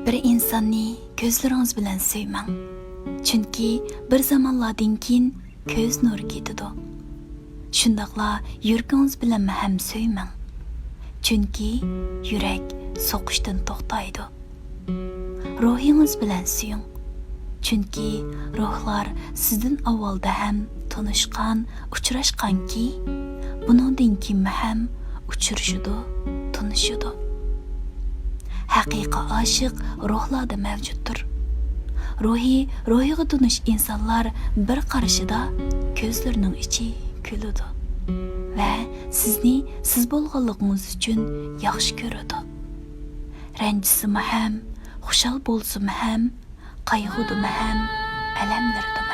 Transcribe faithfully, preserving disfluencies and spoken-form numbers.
بىر ئىنساننى كۆزلىرىڭىز بىلەن سۆيمەڭ. چۈنكى بىر زامانلاردىن كېيىن كۆز نۇرى كېتىدۇ. شۇنداقلا يۈرىكىڭىز بىلەنمۇ ھەم سۆيمەڭ. چۈنكى يۈرەك سوقۇشتىن توختايدۇ. روھىڭىز بىلەن سۆيۈڭ. چۈنكى روھلار سىزدىن ئاۋۋالدا ھەم تونۇشقان، ئۇچراشقانكى، بۇنىڭدىن كېيىنمۇ ھەم ئۇچرىشىدۇ، تونۇشىدۇ. ھەقىقىي ئاشىق روھلاردا مەۋجۇتتۇر. روھى روھىغا تونۇش ئىنسانلار بىر قارىشىدا كۆزلىرىنىڭ ئىچى كۈلىدۇ ۋە سىزنى سىز بولغانلىقىڭىز ئۈچۈن ياخشى كۆرىدۇ. رەنجىسىمۇ ھەم، خۇشال بولسىمۇ ھەم، قايغۇدىمۇ ھەم، ئەلەملىرىدىمۇ.